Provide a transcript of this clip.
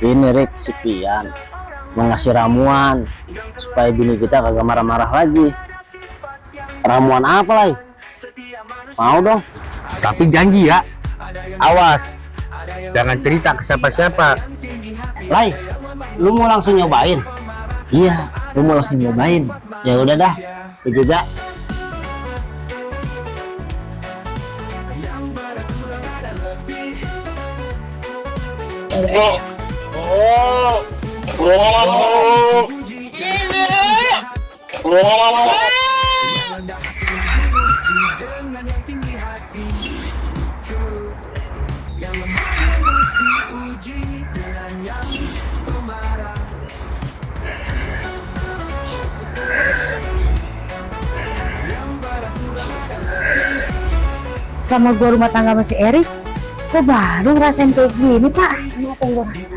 Ini Rick, si Pian mau ngasih ramuan supaya bini kita kagak marah-marah lagi. Ramuan apa, Lai? Mau dong. Tapi janji ya, awas, jangan cerita ke siapa-siapa. Lai, lu mau langsung nyobain? Iya, lu mau langsung nyobain. Ya udah dah, itu juga. Selama gue rumah tangga masih Erik, kok baru ngerasain kayak gini, Pak? Apa yang gue rasain?